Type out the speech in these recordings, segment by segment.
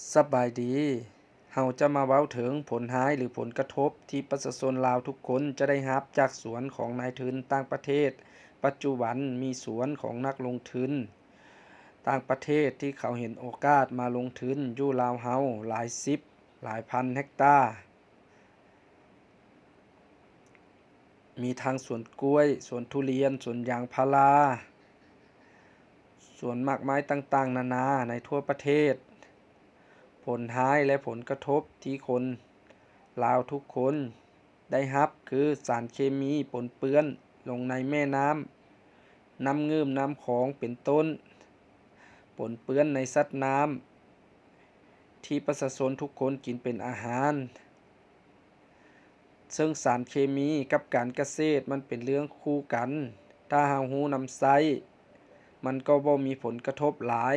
ສະບາຍດີ. ເຮົາຈະມາເວົ້າເຖິງຜົນຮ້າຍ ຫຼື ຜົນກະທົບທີ່ປະຊາຊົນລາວທຸກຄົນຈະໄດ້ຮັບຈາກສວນຂອງນາຍທຶນຕ່າງປະເທດ. ປັດຈຸບັນມີສວນຂອງນັກລົງທຶນຕ່າງປະເທດທີ່ເຂົາເຫັນໂອກາດມາລົງທຶນຢູ່ລາວເຮົາຫຼາຍສິບ, ຫຼາຍພັນເຮັກຕາ. ມີທັງສວນກ້ວຍ, ສວນທຸລຽນ, ສວນຢາງພາລາ, ສວນໝາກໄມ້ຕ່າງໆນານາໃນທົ່ວປະເທດ. ຜົນຮ້າຍ ແລະ ຜົນກະທົບທີ່ຄົນລາວທຸກຄົນໄດ້ຮັບ ຄືສານເຄມີປົນເປື້ອນລົງໃນແມ່ນ້ຳ, ນ້ຳງື່ມ, ນ້ຳຂອງ ເປັນຕົ້ນ, ປົນເປື້ອນໃນສັດນ້ຳທີ່ປະຊາຊົນທຸກຄົນກິນເປັນອາຫານ. ເຊິ່ງສານເຄມີກັບການກະເສດມັນເປັນເລື່ອງຄູ່ກັນ, ຖ້າເຮົາຮູ້ນຳໃຊ້ ມັນກໍບໍ່ມີຜົນກະທົບຫຼາຍ.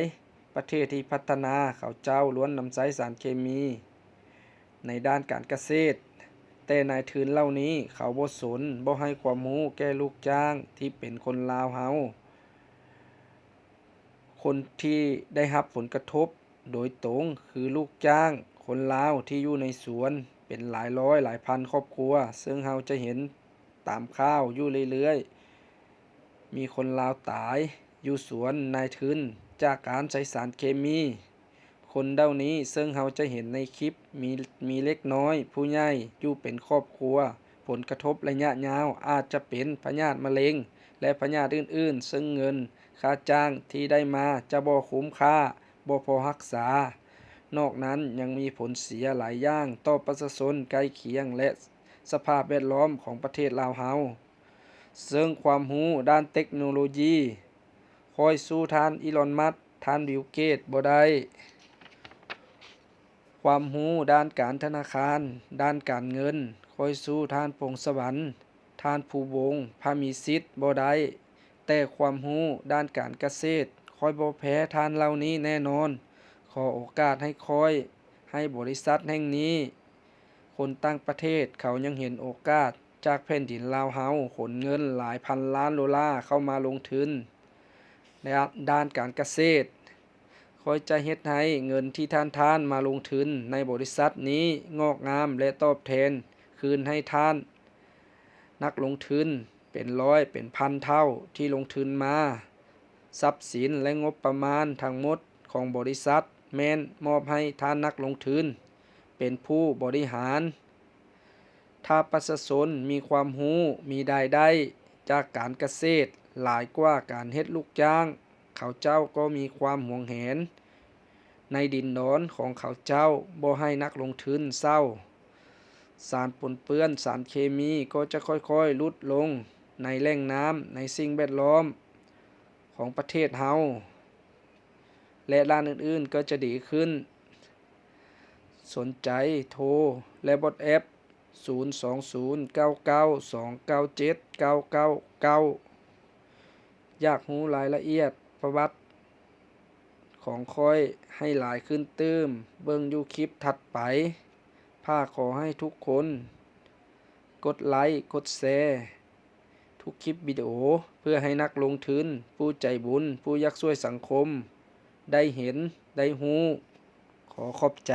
ປະເທດທີ່ພັດທະນາເຂົາເຈົ້າລ້ວນນຳໃຊ້ສານເຄມີໃນດ້ານການກະເສດ, ແຕ່ນາຍທຶນເຫຼົ່ານີ້ເຂົາບໍ່ສົນ, ບໍ່ໃຫ້ຄວາມຮູ້ແກ່ລູກຈ້າງທີ່ເປັນຄົນລາວເຮົາ. ຄົນທີ່ໄດ້ຮັບຜົນກະທົບໂດຍຕົງຄືລູກຈ້າງຄົນລາວທີ່ຢູ່ໃນສວນເປັນຫຼາຍຮ້ອຍຫຼາຍພັນຄອບຄົວ, ເຊິ່ງເຮົາຈະເຫັນຕາມຂ່າວຢູ່ເລື້ອຍໆ, ມີຄົນລາວຕາຍຢູ່ສວນນາຍທຶນຈາກການໃຊ້ສານເຄມີ. ຄົນເຫຼົ່ານີ້ເຊິ່ງເຮົາຈະເຫັນໃນຄລິບ ມີ ມີເດັກນ້ອຍ, ຜູ້ໃຫຍ່ຢູ່ເປັນຄອບຄົວ. ຜົນກະທົບໄລຍະຍາວອາດຈະເປັນພະຍາດມະເຮັງ ແລະ ພະຍາດອື່ນໆ, ເຊິ່ງເງິນຄ່າຈ້າງທີ່ໄດ້ມາຈະບໍ່ຄຸ້ມຄ່າ, ບໍ່ພໍຮັກສາ. ນອກນັ້ນຍັງມີຜົນເສຍຫຼາຍຢ່າງຕໍ່ປະຊາຊົນໃກ້ຄຽງ ແລະ ສະພາບແວດລ້ອມຂອງປະເທດລາວເຮົາ. ເຊິ່ງຄວາມຮູ້ດ້ານເຕັກໂນໂລຢີ ຂ້ອຍສູ້ທ່ານອີລອນ ມັດ, ທ່ານບິວ ເກດ ບໍ່ໄດ້. ຄວາມຮູ້ດ້ານການທະນາຄານ, ດ້ານການເງິນ, ຂ້ອຍສູ້ທ່ານ ພົງສະຫວັນ, ທ່ານ ພູວົງ, ພະມີສິດ ບໍ່ໄດ້, ແຕ່ຄວາມຮູ້ດ້ານການກະເສດ, ຂ້ອຍບໍ່ແພ້ທ່ານເຫຼົ່ານີ້ແນ່ນອນ. ຂໍໂອກາດໃຫ້ຂ້ອຍ, ໃຫ້ບໍລິສັດແຫ່ງນີ້. ຄົນຕ່າງປະເທດເຂົາຍັງເຫັນໂອກາດຈາກແຜ່ນດິນລາວເຮົາ, ຂົນເງິນຫຼາຍພັນລ້ານໂດລາເຂົ້າມາລົງທຶນໃນດ້ານການກະເສດ. ຂ້ອຍຈະເຮັດໃຫ້ເງິນທີ່ທ່ານໆມາລົງທຶນໃນບໍລິສັດນີ້ງອກງາມ ແລະ ຕອບແທນຄືນໃຫ້ທ່ານນັກລົງທຶນເປັນຮ້ອຍເປັນພັນເທົ່າທີ່ລົງທຶນມາ. ຊັບສິນ ແລະ ງົບປະມານທັງໝົດຂອງບໍລິສັດແມ່ນມອບໃຫ້ທ່ານນັກລົງທຶນເປັນຜູ້ບໍລິຫານ. ຖ້າປະຊາຊົນມີຄວາມຮູ້, ມີລາຍໄດ້ຈາກການກະເສດຫຼາຍກວ່າການເຮັດລູກຈ້າງ, ເຂົາເຈົ້າກໍມີຄວາມຫວງແຫນໃນດິນດອນຂອງເຂົາເຈົ້າ, ບໍ່ໃຫ້ນັກລົງທຶນເຊົ່າ. ສານປົນເປື້ອນ, ສານເຄມີກໍຈະຄ່ອຍໆຫຼຸດລົງໃນແຫຼ່ງນ້ຳ, ໃນສິ່ງແວດລ້ອມຂອງປະເທດເຮົາ ແລະ ດ້ານອື່ນໆກໍຈະດີຂຶ້ນ. ສົນໃຈໂທ ແລະ ວັອດແອັບ ສູນສອງສູນເກົ້າເກົ້າສອງເກົ້າເຈັດເກົ້າເກົ້າເກົ້າ. ຢາກຮູ້ລາຍລະອຽດປະຫວັດຂອງຂ້ອຍໃຫ້ຫຼາຍຂຶ້ນຕື່ມ, ເບິ່ງຢູ່ຄລິບຖັດໄປ. ພາກຂໍໃຫ້ທຸກຄົນກົດໄລ, ກົດແຊ ທຸກຄລິບວິດີໂອ ເພື່ອໃຫ້ນັກລົງທຶນ, ຜູ້ໃຈບຸນ, ຜູ້ຢາກຊ່ວຍສັງຄົມ ໄດ້ເຫັນ, ໄດ້ຮູ້. ຂໍຂອບໃຈ.